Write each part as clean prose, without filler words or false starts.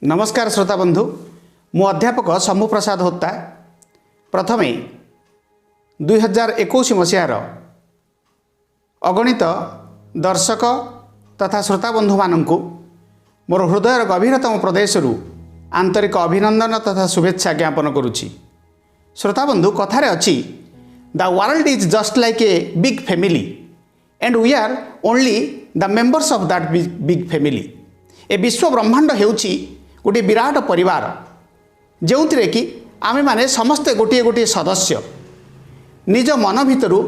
ନମସ୍କାର ଶ୍ରୋତା ବନ୍ଧୁ, ମୁଁ ଅଧ୍ୟାପକ ଶମ୍ଭୁ ପ୍ରସାଦ ହୋତା। ପ୍ରଥମେ 2021 ମସିହାର ଅଗଣିତ ଦର୍ଶକ ତଥା ଶ୍ରୋତା ବନ୍ଧୁମାନଙ୍କୁ ମୋର ହୃଦୟର ଗଭୀରତମ ପ୍ରଦେଶରୁ ଆନ୍ତରିକ ଅଭିନନ୍ଦନ ତଥା ଶୁଭେଚ୍ଛା ଜ୍ଞାପନ କରୁଛି। ଶ୍ରୋତା ବନ୍ଧୁ, କଥାରେ ଅଛି, "The world is just like a big family and we are only the members of that big family." ଏ ବିଶ୍ୱ ବ୍ରହ୍ମାଣ୍ଡ ହେଉଛି ଗୋଟିଏ ବିରାଟ ପରିବାର, ଯେଉଁଥିରେ କି ଆମେମାନେ ସମସ୍ତେ ଗୋଟିଏ ଗୋଟିଏ ସଦସ୍ୟ। ନିଜ ମନ ଭିତରୁ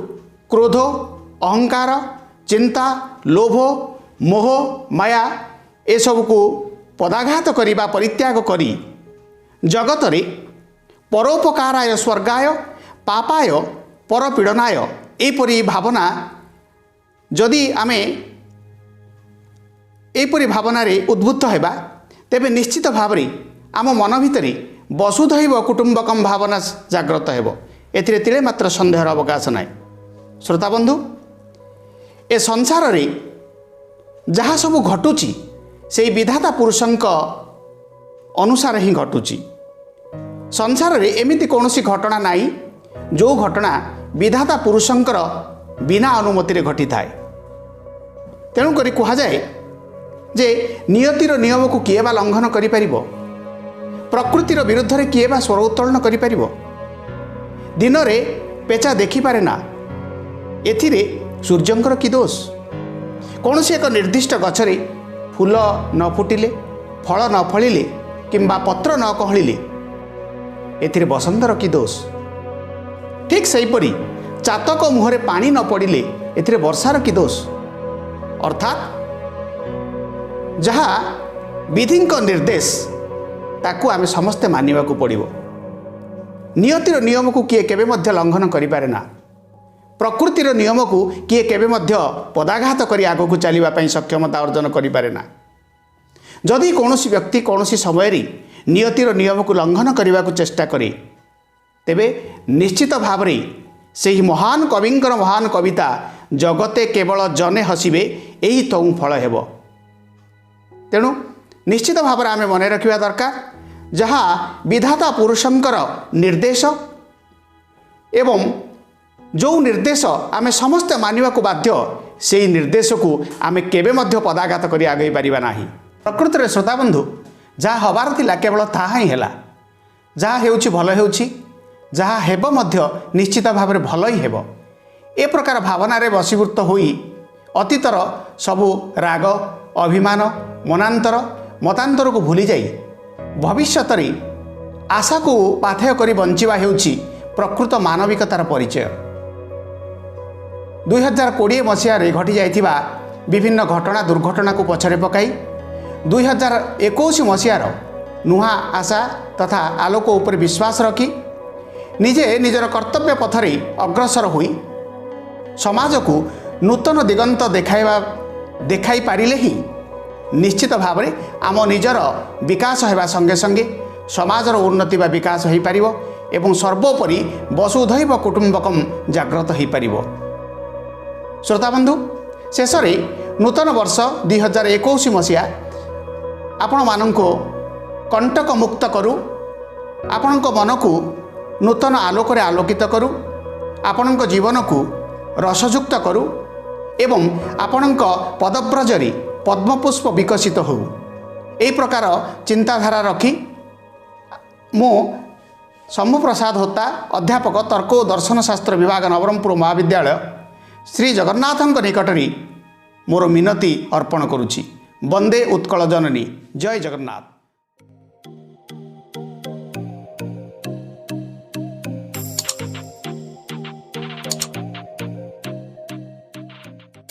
କ୍ରୋଧ, ଅହଙ୍କାର, ଚିନ୍ତା, ଲୋଭ, ମୋହ, ମାୟା ଏସବୁକୁ ପଦାଘାତ କରିବା, ପରିତ୍ୟାଗ କରି ଜଗତରେ ପରୋପକାରାୟ ସ୍ୱର୍ଗାୟ, ପାପାୟ ପରପୀଡ଼ନାୟ, ଏହିପରି ଭାବନା ଯଦି ଆମେ ଏହିପରି ଭାବନାରେ ଉଦ୍ବୁଦ୍ଧ ହେବା, ତେବେ ନିଶ୍ଚିତ ଭାବରେ ଆମ ମନ ଭିତରେ ବସୁଧୈବ କୁଟୁମ୍ବକମ୍ ଭାବନା ଜାଗ୍ରତ ହେବ। ଏଥିରେ ତିଳେ ମାତ୍ର ସନ୍ଦେହର ଅବକାଶ ନାହିଁ। ଶ୍ରୋତାବନ୍ଧୁ, ଏ ସଂସାରରେ ଯାହା ସବୁ ଘଟୁଛି, ସେଇ ବିଧାତା ପୁରୁଷଙ୍କ ଅନୁସାରେ ହିଁ ଘଟୁଛି। ସଂସାରରେ ଏମିତି କୌଣସି ଘଟଣା ନାହିଁ, ଯେଉଁ ଘଟଣା ବିଧାତା ପୁରୁଷଙ୍କର ବିନା ଅନୁମତିରେ ଘଟିଥାଏ। ତେଣୁକରି କୁହାଯାଏ ଯେ ନିୟତିର ନିୟମକୁ କିଏ ବା ଲଙ୍ଘନ କରିପାରିବ? ପ୍ରକୃତିର ବିରୁଦ୍ଧରେ କିଏ ବା ସ୍ୱର ଉତ୍ତୋଳନ କରିପାରିବ? ଦିନରେ ପେଚା ଦେଖିପାରେ ନା, ଏଥିରେ ସୂର୍ଯ୍ୟଙ୍କର କି ଦୋଷ? କୌଣସି ଏକ ନିର୍ଦ୍ଦିଷ୍ଟ ଗଛରେ ଫୁଲ ନ ଫୁଟିଲେ, ଫଳ ନ ଫଳିଲେ କିମ୍ବା ପତ୍ର ନ କହଳିଲେ ଏଥିରେ ବସନ୍ତର କି ଦୋଷ? ଠିକ୍ ସେହିପରି ଚାତକ ମୁହଁରେ ପାଣି ନ ପଡ଼ିଲେ ଏଥିରେ ବର୍ଷାର କି ଦୋଷ? ଅର୍ଥାତ୍ ଯାହା ବିଧିଙ୍କ ନିର୍ଦ୍ଦେଶ, ତାକୁ ଆମେ ସମସ୍ତେ ମାନିବାକୁ ପଡ଼ିବ। ନିୟତିର ନିୟମକୁ କିଏ କେବେ ମଧ୍ୟ ଲଙ୍ଘନ କରିପାରେ ନା। ପ୍ରକୃତିର ନିୟମକୁ କିଏ କେବେ ମଧ୍ୟ ପଦାଘାତ କରି ଆଗକୁ ଚାଲିବା ପାଇଁ ସକ୍ଷମତା ଅର୍ଜନ କରିପାରେ ନା। ଯଦି କୌଣସି ବ୍ୟକ୍ତି କୌଣସି ସମୟରେ ନିୟତିର ନିୟମକୁ ଲଙ୍ଘନ କରିବାକୁ ଚେଷ୍ଟା କରେ, ତେବେ ନିଶ୍ଚିତ ଭାବରେ ସେହି ମହାନ କବିଙ୍କର ମହାନ କବିତା "ଜଗତେ କେବଳ ଜନେ ହସିବେ" ଏହି ତହୁଁ ଫଳ ହେବ। ତେଣୁ ନିଶ୍ଚିତ ଭାବରେ ଆମେ ମନେ ରଖିବା ଦରକାର, ଯାହା ବିଧାତା ପୁରୁଷଙ୍କର ନିର୍ଦ୍ଦେଶ ଏବଂ ଯେଉଁ ନିର୍ଦ୍ଦେଶ ଆମେ ସମସ୍ତେ ମାନିବାକୁ ବାଧ୍ୟ, ସେଇ ନିର୍ଦ୍ଦେଶକୁ ଆମେ କେବେ ମଧ୍ୟ ପଦାଘାତ କରି ଆଗେଇ ପାରିବା ନାହିଁ। ପ୍ରକୃତରେ ଶ୍ରୋତାବନ୍ଧୁ, ଯାହା ହେବାର ଥିଲା କେବଳ ତାହା ହିଁ ହେଲା। ଯାହା ହେଉଛି ଭଲ ହେଉଛି, ଯାହା ହେବ ମଧ୍ୟ ନିଶ୍ଚିତ ଭାବରେ ଭଲ ହିଁ ହେବ। ଏ ପ୍ରକାର ଭାବନାରେ ବଶୀଭୂତ ହୋଇ ଅତୀତର ସବୁ ରାଗ, ଅଭିମାନ, ମନାନ୍ତର, ମତାନ୍ତରକୁ ଭୁଲିଯାଇ ଭବିଷ୍ୟତରେ ଆଶାକୁ ପାଥେୟ କରି ବଞ୍ଚିବା ହେଉଛି ପ୍ରକୃତ ମାନବିକତାର ପରିଚୟ। 2020 ମସିହାରେ ଘଟିଯାଇଥିବା ବିଭିନ୍ନ ଘଟଣା, ଦୁର୍ଘଟଣାକୁ ପଛରେ ପକାଇ 2021 ମସିହାର ନୂଆ ଆଶା ତଥା ଆଲୋକ ଉପରେ ବିଶ୍ୱାସ ରଖି ନିଜେ ନିଜର କର୍ତ୍ତବ୍ୟ ପଥରେ ଅଗ୍ରସର ହୋଇ ସମାଜକୁ ନୂତନ ଦିଗନ୍ତ ଦେଖାଇ ପାରିଲେ ହିଁ ନିଶ୍ଚିତ ଭାବରେ ଆମ ନିଜର ବିକାଶ ହେବା ସଙ୍ଗେ ସଙ୍ଗେ ସମାଜର ଉନ୍ନତି ବା ବିକାଶ ହୋଇପାରିବ ଏବଂ ସର୍ବୋପରି ବସୁଧୈବ କୁଟୁମ୍ବକମ୍ ଜାଗ୍ରତ ହୋଇପାରିବ। ଶ୍ରୋତାବନ୍ଧୁ, ଶେଷରେ ନୂତନ ବର୍ଷ 2021 ମସିହା ଆପଣମାନଙ୍କୁ କଣ୍ଟକ ମୁକ୍ତ କରୁ, ଆପଣଙ୍କ ମନକୁ ନୂତନ ଆଲୋକରେ ଆଲୋକିତ କରୁ, ଆପଣଙ୍କ ଜୀବନକୁ ରସଯୁକ୍ତ କରୁ ଏବଂ ଆପଣଙ୍କ ପଦବ୍ରଜରେ ପଦ୍ମପୁଷ୍ପ ବିକଶିତ ହେଉ, ଏହି ପ୍ରକାର ଚିନ୍ତାଧାରା ରଖି ମୁଁ ଶମ୍ଭୁ ପ୍ରସାଦ ହୋତା, ଅଧ୍ୟାପକ, ତର୍କ ଓ ଦର୍ଶନ ଶାସ୍ତ୍ର ବିଭାଗ, ନବରଙ୍ଗପୁର ମହାବିଦ୍ୟାଳୟ, ଶ୍ରୀ ଜଗନ୍ନାଥଙ୍କ ନିକଟରେ ମୋର ମିନତି ଅର୍ପଣ କରୁଛି। ବନ୍ଦେ ଉତ୍କଳ ଜନନୀ। ଜୟ ଜଗନ୍ନାଥ।